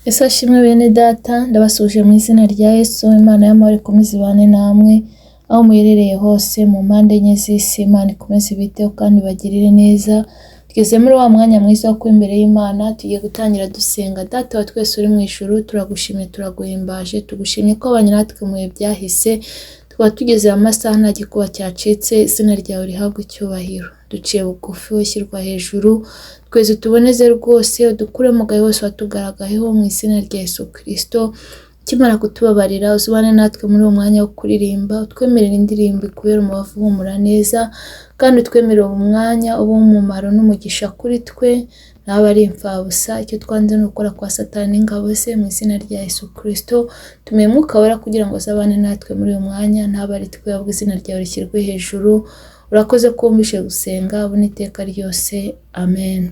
Yesu ashimwe bene data, ndabasuhuje mu izina rya Yesu. Imana y'amahoro ikomeze ibane namwe aho muherereye hose mu mpande enye z'isi. Imana ikomeze ibiteho kandi ibagirire neza. Tugeze muri wa mwanya mwiza wo kuba imbere y'Imana, tugiye gutangira dusenga. Data wa twese uri mu ijuru, turagushimye, turaguhimbaje, tugushimye ko wabanye natwe mu bihe byahise, tukaba tugeze aya masaha nta gikuba cyacitse. Izina ryawe rihabwe icyubahiro. Duciye bugufi, ushyirwa hejuru, twese tuboneze rwose, udukure mu gahe wose watugaragayeho mu izina rya Yesu Kristo. Ukimara kutubabarira, uzubane natwe muri uwo mwanya wo kuririmba, utwemerere indirimbo ikubere umubavu uhumura neza, kandi utwemerere uwo mwanya ube umumaro n'umugisha kuri twe, naba ari imfabusa. Icyo twanze ni ukora kwa Satani n'ingabo ze mu izina rya Yesu Kristo. Tumenye Mwuka Wera kugira ngo azabane natwe muri uyu mwanya, ntaba ari twe, ahubwo izina ryawe rishyirwe hejuru. Urakoze ko wumvishe gusenga, ubu n'iteka ryose, amen.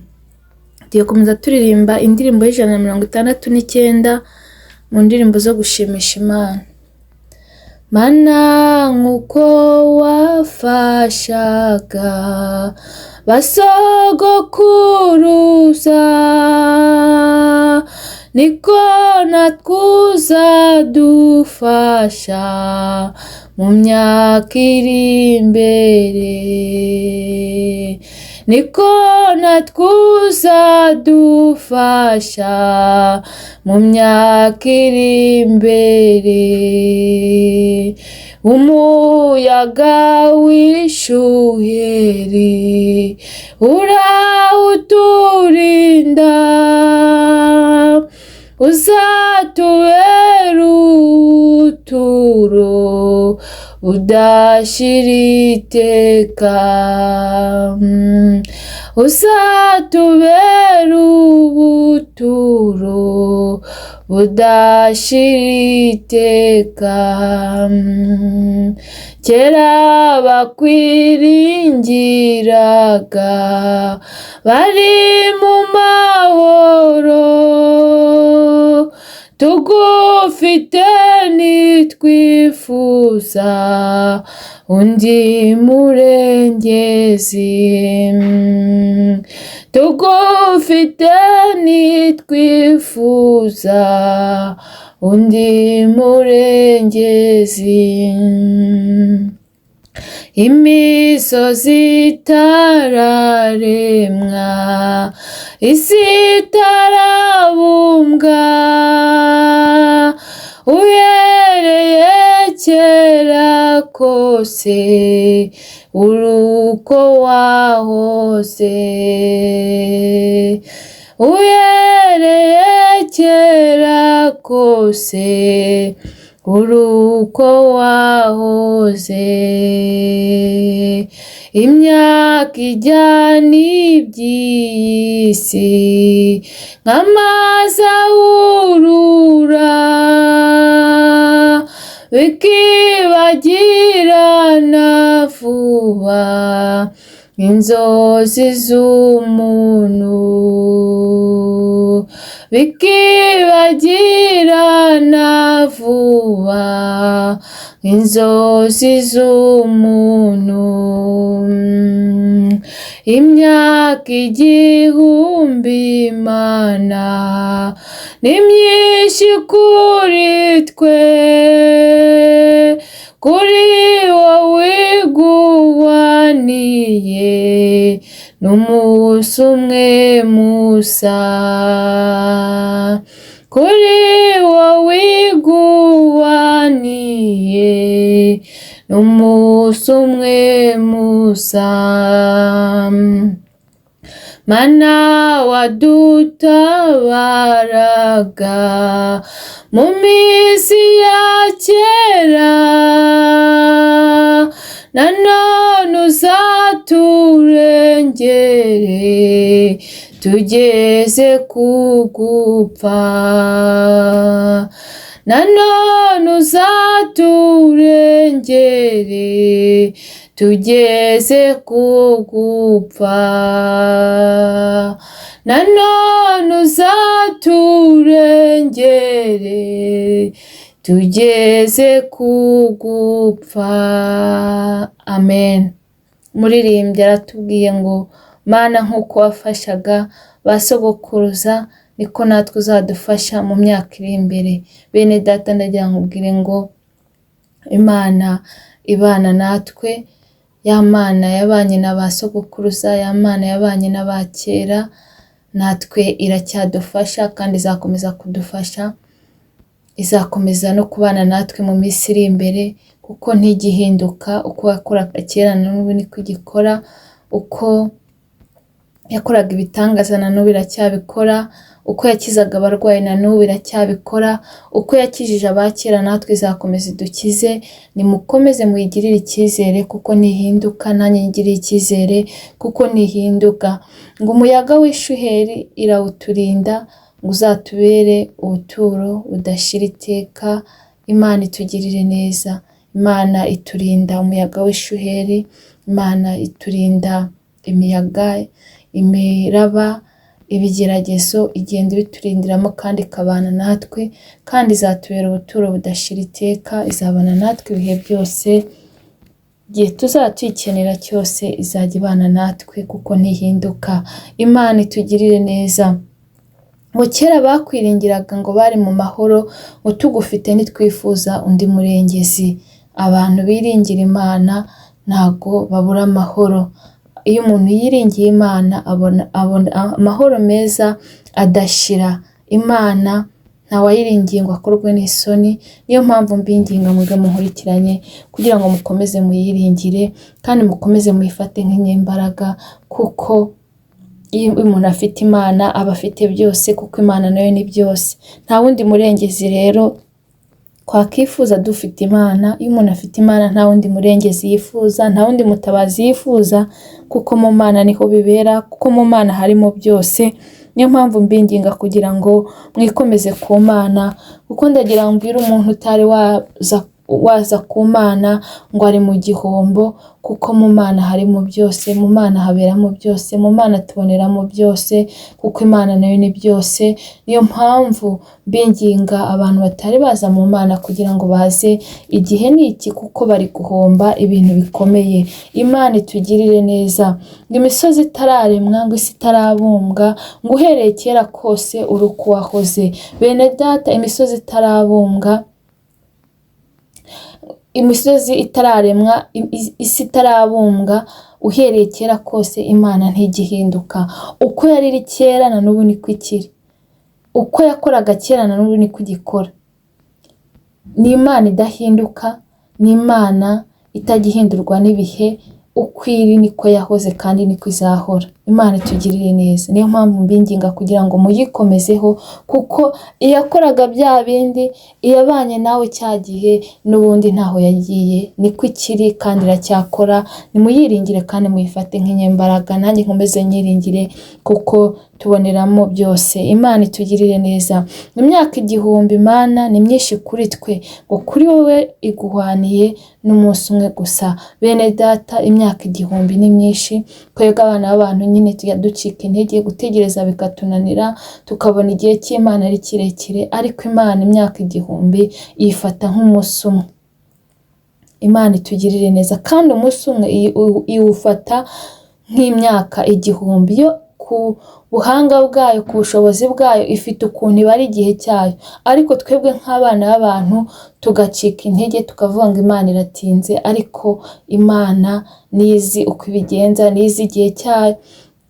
Tugiye gukomeza turirimba indirimbo y'169 mu ndirimbo zo gushimisha Imana. Mana, nk'uko wafashaga basogokuruza, niko natwe uzadufasha mu myaka iri imbere, niko natwe uzadufasha mu myaka iri imbere. Umuyaga w'ishuheri urawuturinda, uzatubera ubuturo budashira iteka, uzatubera ubuturo budashira iteka. Kera bakwiringiraga bari mu mahoro, tugufite nitwifuza undi murengezi, tugufite nitwifuza undi murengezi. Imisozi itararemwa, isi itarabumbwa, uhereye kera kose uri uko wahoze, uhereye kera kose uri uko wahoze. Imyaka ijyana iby'iyi si nk'amazi ahurura, bikibagirana vuba inzozi z'umuntu, bikibagirana vuba inzozi z'umuntu. Imyaka 1000 Mana ni myinshi kuri twe, kuri wowe iguhwaniye n'umunsi umwe musa, kuri wowe iguhwaniye n'umunsi umwe musa. Mana wadutabaraga mu minsi ya kera, nanone uzaturengere tugeze kugupfa, nanone uzaturengere tugeze kugupfa, nanone uzaturengere tugeze kugupfa. Amen. Umuririmbyi aratubwiye ngo: Mana, nk'uko wafashaga ba sogokuruza, niko niko natwe uzadufasha mu myaka iri imbere. Bene data, ndagira ngo nkubwire ngo Imana ibana natwe, ya Mana yabanye na ba sogokuruza, ya Mana yabanye n'aba kera, natwe iracyadufasha kandi izakomeza kudufasha, izakomeza no kubana natwe mu minsi iri imbere, kuko ntigihinduka, uko yakoraga kera na n'ubu niko igikora, uko yakoraga ibitangaza na n'ubu iracyabikora, uko yakizaga abarwayi na n'ubu iracyabikora, uko yakijije abakera natwe izakomeza idukize. Nimukomeze muyigirire icyizere kuko ntihinduka, nanjye nyigirire icyizere kuko ntihinduka. Ngo umuyaga w'ishuheri irawuturinda, ngo uzatubere ubuturo budashira iteka. Imana itugirire neza, Imana iturinda umuyaga w'ishuheri, Imana iturinda imiyaga, imiraba, ibigeragezo, igenda ibiturindiramo kandi ikabana natwe, kandi izatubera ubuturo budashira iteka, izabana natwe ibihe byose, igihe tuzaba tuyikenera cyose izajya ibana natwe kuko ntihinduka. Imana itugirire neza. Ngo kera bakwiringiraga ngo bari mu mahoro, ngo tugufite ntitwifuza undi murengezi. Abantu biringira Imana ntago babura amahoro. Iyo umuntu yiringiye Imana abona amahoro meza adashira. Imana ntawayiringiye ngo akorwe n'isoni, niyo mpamvu mbinginga mwebwe munkurikiranye kugira ngo mukomeze muyiringire kandi mukomeze muyifate nk'inyembaraga, kuko iyo umuntu afite Imana aba afite byose, kuko Imana nayo ni byose. Nta wundi murengezi rero twakwifuza dufite Imana. Iyo umuntu afite Imana nta wundi murengezi yifuza, nta wundi mutabazi yifuza, kuko mu Mana niho bibera, kuko mu Mana harimo byose. Niyo mpamvu mbinginga kugira ngo mwikomeze ku Mana, kuko ndagira ngo mbwire umuntu utari waza ku Mana ngo ari mu gihombo, kuko mu Mana harimo byose, mu Mana haberamo byose, mu Mana tuboneramo byose, kuko Imana nayo ni byose. Niyo mpamvu mbinginga abantu batari baza mu Mana kugira ngo baze, igihe ni iki, kuko bari guhomba ibintu bikomeye. Imana itugirire neza. Ngo imisozi itararemwa, ngo isi itarabumbwa, ngo uhereye kera kose uri uko wahoze. Bene data, imisozi itarabumbwa, imisozi itararemwa, isi itarabumbwa, uhereye kera kose Imana ntigihinduka. Uko yari iri kera na n'ubu niko ikiri, uko yakoraga kera na n'ubu niko igikora. Ni Imana idahinduka, ni Imana itajya ihindurwa n'ibihe, uko iri niko yahoze kandi niko izahora. Imana itugirire neza. Niyo mpamvu mbinginga kugira ngo muyikomezeho, kuko iyakoraga bya bindi, iyabanye nawe cya gihe, n'ubundi ntaho yagiye, niko ikiri kandi iracyakora. Nimuyiringire kandi muyifate nk'inyembaraga, nanjye nkomeze nyiringire kuko tuboneramo byose. Imana itugirire neza. Imyaka igihumbi Mana ni myinshi kuri twe, ngo kuri wowe iguhwaniye n'umunsi umwe gusa. Bene data, imyaka igihumbi ni myinshi, twebwe abana b'abantu nyine tujya ducika intege, gutegereza bikatunanira, tukabona igihe cy'Imana ari kirekire, ariko Imana imyaka igihumbi iyifata nk'umunsi umwe. Imana itugirire neza, kandi umunsi umwe iwufata nk'imyaka igihumbi. Yo ku buhanga bwayo, ku bushobozi bwayo, ifite ukuntu ibara igihe cyayo, ariko twebwe nk'abana b'abantu tugacika intege, tukavuga ngo Imana iratinze, ariko Imana nizi uko ibigenza, nizi igihe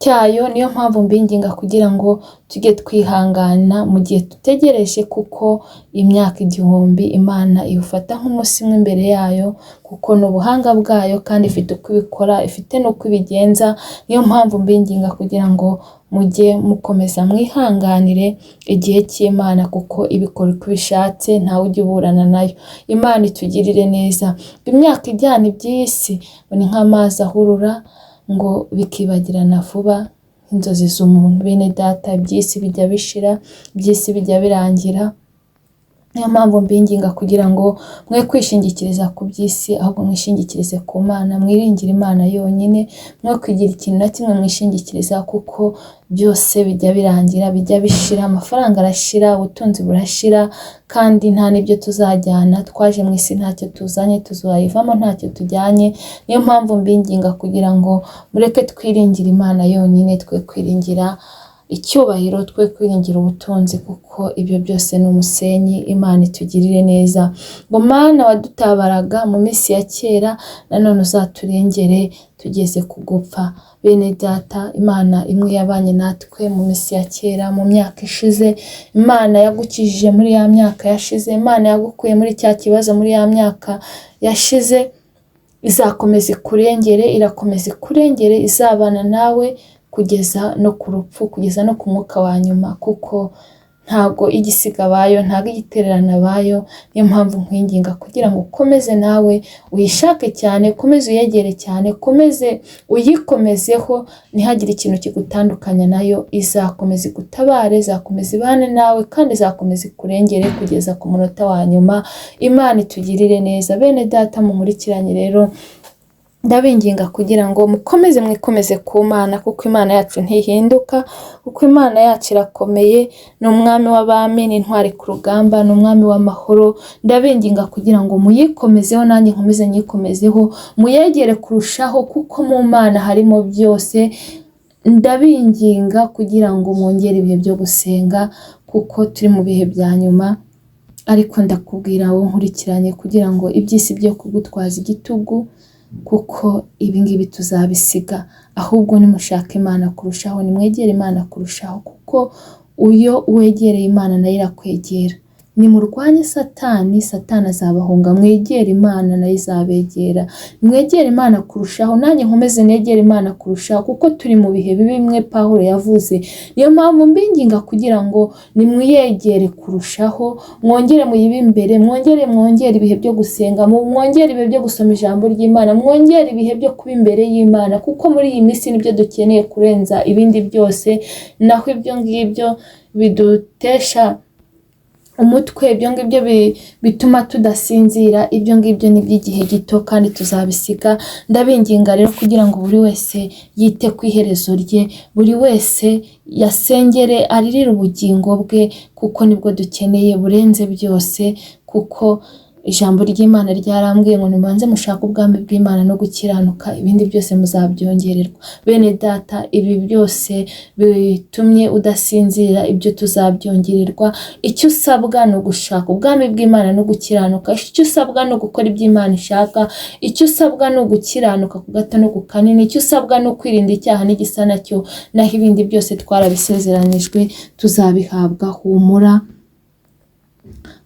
cyayo. Niyo mpamvu mbinginga kugira ngo tujye twihangana mu gihe dutegereje, kuko imyaka igihumbi Imana iwufata nk'umunsi umwe imbere yayo, kuko ni ubuhanga bwayo kandi ifite uko ibikora, ifite n'uko ibigenza. Niyo mpamvu mbinginga kugira ngo mujye mukomeza mwihanganire igihe cy'Imana, kuko ibikora uko ibishatse, ntawe ujya uburana nayo. Imana itugirire neza. Imyaka ijyana iby'iyi si ngo ni nk'amazi ahurura, ngo bikibagirana vuba nk'inzozi z'umuntu. Bene data, iby'isi bijya bishira, iby'isi bijya birangira. Niyo mpamvu mbinginga kugira ngo mwe kwishingikiriza ku by'isi, ahubwo mwishingikirize ku Mana, mwiringire Imana yonyine, mwe kugira ikintu na kimwe mwishingikiriza, kuko byose bijya birangira, bijya bishira, amafaranga arashira, ubutunzi burashira, kandi nta n'ibyo tuzajyana. Twaje mu isi ntacyo tuzanye, tuzayivamo ntacyo tujyanye. Niyo mpamvu mbinginga kugira ngo mureke twiringire Imana yonyine, twe kwiringira icyubahiro, twe kwiringira ubutunzi, kuko ibyo byose ni umusenyi. Imana itugirire neza. Ngo Mana wadutabaraga mu minsi ya kera, nanone uzaturengere tugeze ku gupfa. Bene data, Imana imwe yabanye natwe mu minsi ya kera, mu myaka ishize, Imana yagukijije muri ya myaka yashize, Imana yagukuye muri cya kibazo muri ya myaka yashize, izakomeza ikurengere, irakomeza ikurengere, izabana nawe kugeza no ku rupfu, kugeza no ku mwuka wa nyuma, kuko ntago igisiga abayo, ntago igitererana abayo. Niyo mpamvu nkwinginga kugira ngo ukomeze nawe uyishake cyane, ukomeze uyegere cyane, ukomeze uyikomezeho, ntihagire ikintu kigutandukanya nayo. Izakomeza igutabare, izakomeza ibane nawe, kandi izakomeza ikurengere kugeza ku munota wa nyuma. Imana itugirire neza. Bene data munkurikiranye rero, ndabinginga kugira ngo mukomeze mwikomeze ku Mana, kuko Imana yacu ntihinduka, kuko Imana yacu irakomeye, ni umwami w'abami, ni intwari ku rugamba, ni umwami w'amahoro. Ndabinginga kugira ngo muyikomezeho, nanjye nkomeze nyikomezeho, muyegere kurushaho, kuko mu Mana harimo byose. Ndabinginga kugira ngo mwongere ibihe byo gusenga, kuko turi mu bihe bya nyuma. Ariko ndakubwira wowe nkurikiranye, kugira ngo iby'isi byo kugutwaza igitugu, kuko ibi ngibi tuzabisiga. Ahubwo nimushaka Imana kurushaho, nimwegere Imana kurushaho, kuko iyo wegereye Imana nayo irakwegera. Nimurwanye Satani, Satani azabahunga. Mwegere Imana nayo izabegera. Mwegere Imana kurushaho, nanjye nkomeze negere Imana kurushaho, kuko turi mu bihe bibi bimwe Pawulo yavuze. Niyo mpamvu mbinginga kugira ngo nimwiyegere kurushaho, mwongere muyibe imbere, mwongere mwongere ibihe byo gusenga, mwongere ibihe byo gusoma ijambo ry'Imana, mwongere ibihe byo kuba imbere y'Imana, kuko muri iyi minsi nibyo dukeneye kurenza ibindi byose. Naho ibyo ngibyo bidutesha umutwe, ibyo ngibyo bituma tudasinzira, ibyo ngibyo ni iby'igihe gito kandi tuzabisiga. Ndabinginga rero kugira ngo buri wese yite ku iherezo rye, buri wese yasengere aririre ubugingo bwe, kuko nibwo dukeneye burenze byose. Kuko ijambo ry'Imana ryarambwiye ngo nimubanze mushake ubwami bw'Imana no gukiranuka, ibindi byose muzabyongererwa. Bene data, ibi byose bitumye udasinzira, ibyo tuzabyongererwa. Icyo usabwa ni ugushaka ubwami bw'Imana no gukiranuka, icyo usabwa ni ugukora ibyo Imana ishaka, icyo usabwa ni ugukiranuka ku gato no ku kanini, icyo usabwa ni ukwirinda icyaha n'igisa nacyo, naho ibindi byose twarabisezeranijwe tuzabihabwa. Humura,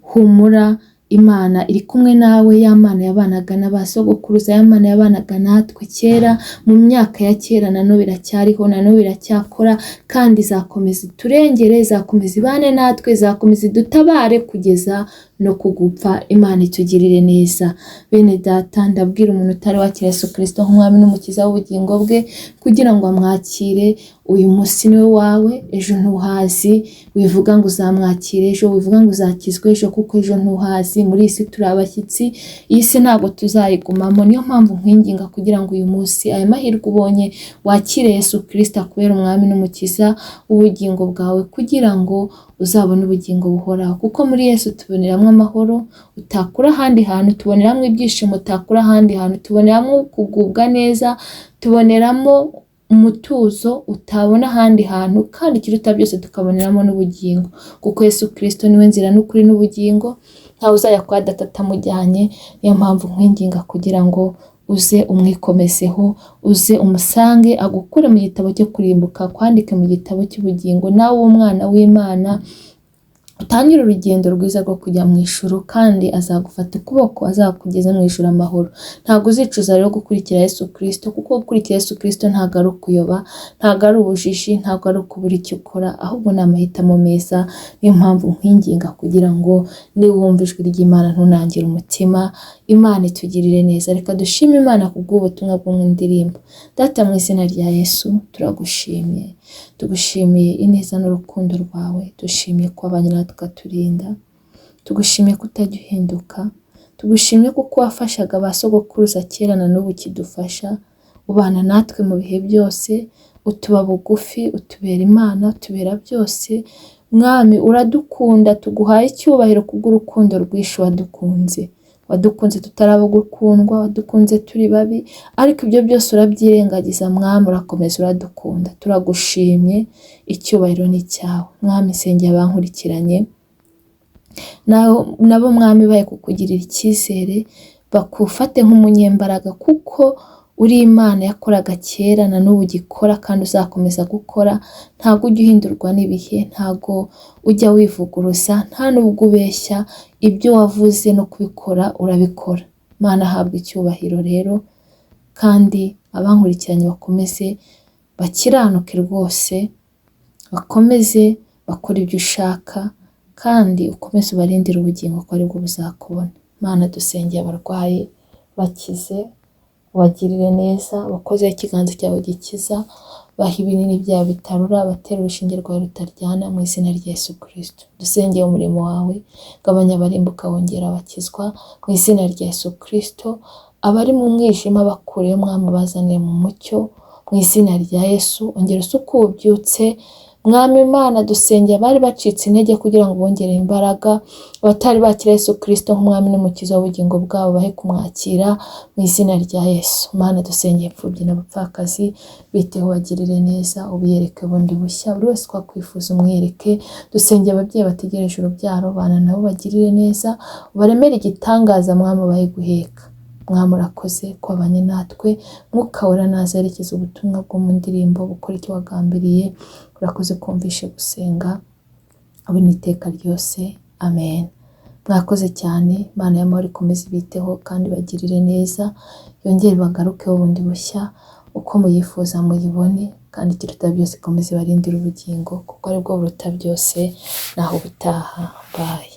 humura, Imana iri kumwe nawe, ya Mana yabanaga na ba sogokuruza, ya Mana yabanaga natwe kera mu myaka ya kera, na n'ubu iracyariho, na n'ubu iracyakora, kandi izakomeza iturengere, izakomeza ibane natwe, izakomeza idutabare kugeza no kugupfa. Imana itugirire neza. Bene data, ndabwira umuntu utari wakira Yesu Kristo nk'umwami n'umukiza w'ubugingo bwe kugira ngo amwakire. Uyu munsi niwe wawe, ejo ntuhazi. Wivuga ngo uzamwakira ejo, wivuga ngo uzakizwa ejo, kuko ejo ntuhazi. Muri iyi si turi abashyitsi, iyi si ntabwo tuzayigumamo. Niyo mpamvu nkwinginga kugira ngo uyu munsi aya mahirwe ubonye wakire Yesu Kristo akubere umwami n'umukiza w'ubugingo bwawe, kugira ngo uzabone ubugingo buhoraho. Kuko muri Yesu tuboneramo amahoro utakura ahandi hantu, tuboneramo ibyishimo utakura ahandi hantu, tuboneramo kugubwa neza, tuboneramo umutuzo utabona ahandi hantu, kandi ikiruta byose tukaboneramo n'ubugingo. Kuko Yesu Kristo niwe nzira n'ukuri n'ubugingo, ntawe uzajya kwa data atamujyanye. Niyo mpamvu nkwinginga kugira ngo uze umwikomezeho, uze umusange, agukure mu gitabo cyo kurimbuka, kwandike mu gitabo cy'ubugingo, nawe umwana w'Imana utangire urugendo rwiza rwo kujya mu ijuru, kandi azagufata ukuboko azakugeze mu ijuru amahoro. Ntabwo uzicuza rero gukurikira Yesu Kristo, kuko gukurikira Yesu Kristo ntabwo ari ukuyoba, ntabwo ari ubujiji, ntabwo ari ukubura icyo ukora, ahubwo ni amahitamo meza. Niyo mpamvu nkwinginga kugira ngo niwumva ijwi ry'Imana ntunangire umutima. Imana itugirire neza. Reka dushime Imana kubw'ubutumwa bwo mu ndirimbo. Data, mu izina rya Yesu turagushimye, tugushimiye ineza n'urukundo rwawe, dushimiye ko wabanye natwe ukaturinda, tugushimiye ko utajya uhinduka, tugushimiye kuko wafashaga ba sogokuruza kera na n'ubu ukidufasha, ubana natwe mu bihe byose, utuba bugufi, utubera Imana, utubera byose. Mwami, uradukunda, tuguhaye icyubahiro kubw'urukundo rwinshi wadukunze. Wadukunze tutari abo gukundwa, wadukunze turi babi, ariko ibyo byose urabyirengagiza Mwami, urakomeza uradukunda. Turagushimye, icyubahiro ni icyawe. Mwami, nsengeye abankurikiranye, nabo Mwami baye kukugirira icyizere, bakufate nk'umunyembaraga, kuko uri Imana yakoraga kera na n'ubu ugikora kandi uzakomeza gukora. Ntabwo ujya uhindurwa n'ibihe, ntabwo ujya wivuguruza, nta n'ubwo ubeshya, ibyo wavuze no kubikora urabikora. Mana, ahabwa icyubahiro rero, kandi abankurikiranye bakomeze bakiranuke rwose, bakomeze bakore ibyo ushaka, kandi ukomeze ubarindire ubugingo ko aribwo buzakubona. Mana, dusengeye abarwayi, bakize, ubagirire neza, bakozeho ikiganza cyawe gikiza, baha ibinini byawe bitarura, batera urushinge rwawe rutaryana, mu izina rya Yesu Kristo. Dusengeye umurimo wawe, gabanya abarimbuka wongera abakizwa, mu izina rya Yesu Kristo. Abari mu mwijima bakureyo Mwami, ubazanire mu mucyo, mu izina rya Yesu. Ongera usuke ububyutse Mwami Imana. Dusengeye abari bacitse intege kugira ngo bongere imbaraga, abatari bakira Yesu Kristo nk'umwami n'umukiza w'ubugingo bwabo bahe kumwakira mu izina rya Yesu. Mana, dusengeye imfubyi n'abapfakazi, biteho, bagirire neza, ubiyereke bundi bushya, buri wese twakwifuza umwereke. Dusengeye ababyeyi bategereje urubyaro, bana nabo bagirire neza, ubaremere igitangaza Mwami, ubahe guheka. Mwami, urakoze kubabanye natwe. Mwuka Wera naza yerekeza ubutumwa bwo mu ndirimbo, bukora icyo wagambiriye. Urakoze kumvishe gusenga, ubu n'iteka ryose, amen. Mwakoze cyane. Imana y'amahoro ikomeze ibiteho kandi bagirire neza, yongere bagarukeho bundi bushya, uko muyifuza muyibone, kandi ikiruta byose ikomeze ibarindire ubugingo, kuko aribwo buruta byose. Naho ubutaha, bye.